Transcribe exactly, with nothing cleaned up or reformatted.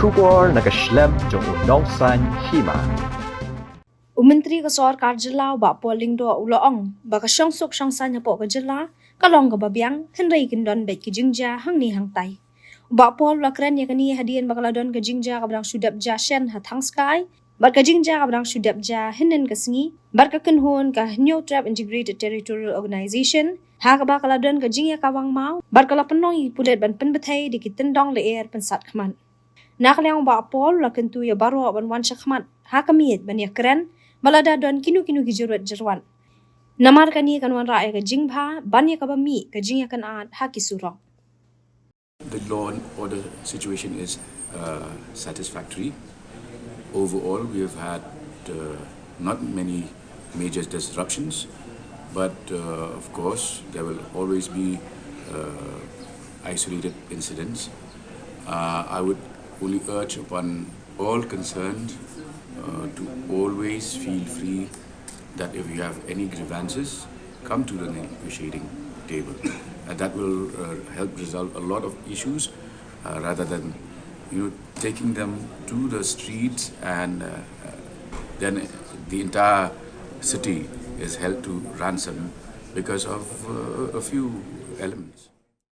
Khubor na ka shlem jong u nongsan hima. U Myntri ka sorkar jylla u Bah Paul Lyngdoh u la ong ba ka shongsuk shongsaiñ hapoh ka jylla ka long kaba biang, hynrei kin don beit ki jingjia hangne hangtai. U Bah Paul u la kren ïa kane hadien ba ka la don ka jingjia kaba dang shu dep jia shen ha Thangskai bad ka jingjia kaba dang shu dep jia hynnin ka sngi bad ka kynhun ka Hynñiewtrep Integrated Territorial Organization, ha kaba ka la don ka jingïakawang maw bad ka la pynlong ïa ki pulit ban pynbthei da ki tyndong lyer pynsat khmat. Na ka liang u Bah Paul u la kyntu ïa baroh ban wan shakhmat ha ka miej ban ïakren ba lada don kino kino ki jyrwat jyrwat. Namar kane kan wanrah ïa ka jingbha ban ïa kaba mih ka jingïakynad ha ki surok. The law and order situation is uh, satisfactory. Overall, we have had uh, not many major disruptions, but uh, of course, there will always be uh, isolated incidents. Uh, I would only urge upon all concerned uh, to always feel free that if you have any grievances, come to the negotiating table. And that will uh, help resolve a lot of issues uh, rather than, you know, taking them to the streets and uh, then the entire city is held to ransom because of uh, a few elements.